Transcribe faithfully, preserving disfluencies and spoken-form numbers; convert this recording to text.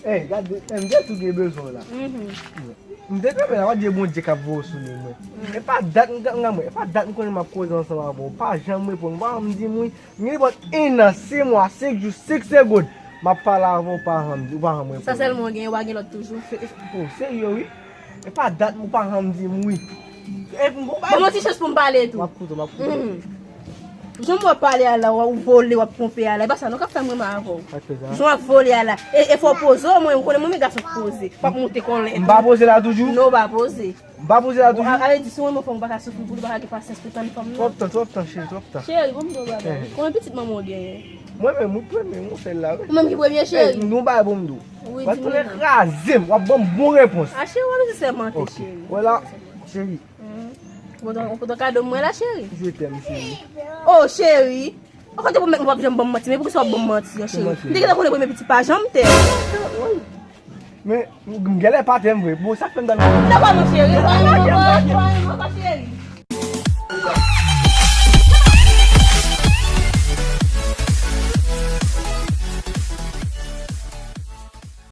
Ey, gade, eh, m te tou gen bezwen w la. M te kanpe la, w ap di Bondye k ap voye w sou li mwen. E pa dat m t ap nan mwen, e pa dat m konnen m ap koze ansanm avè w. Ou pa janm reponn, ou pa janm di m wi. M gen nenpòt en an, sis mwa, senk jou, senk segonn. M ap pale avè w, ou pa janm di, ou pa janm reponn. Sa sèlman w genyen, w pa gen lòt toujou. Se, se, oh, serye wi. E pa dat m, ou pa janm di m wi. E m gon bagay. Ban m yon ti chans pou m pale tou. M ap koute, m ap koute. Jan w ap pale a la, w ap vole, w ap twonpe a la. E pa sa non k ap fè m renmen avè w. Sa k fè sa? Jan w ap vole a la. E, e fò w poze w, mwen, ou konnen mwen, men gason k poze. P ap monte kòlè. M pa poze la toujou? Non, w pa poze. M pa poze la toujou? A, ale di si w renmen fanm, ou pa ka soufri pou li, ou pa ka gen pasyans pou tann fanm, non. Twòp tan, twòp tan, cheri, twòp tan. Cheri, ban m di w bagay. Konbyen pitit manman w genyen? Mwen menm, wi, premye, mwen sèl la, wi. Ou menm ki premye, cheri? Nou bay bon m di w. Wi, di m non. Kraze m, w ap ban m bon repons. A, cheri, w ap sèmante, cheri. Wè la, cheri. Ou pote, ou pote kado mwen la, cheri. Je t'aime, cheri. Oh, cheri. Ou kote pou mèt mwen p ap janm ban m manti, men poukisa w ap ban m manti an, cheri? M te gentan konnen premye pitit pa janm tè. Men, m genlè pa tè m vre. Bon, sa k fè m ta nan. Non, pa non, cheri. Non, non, non, non, non, cheri.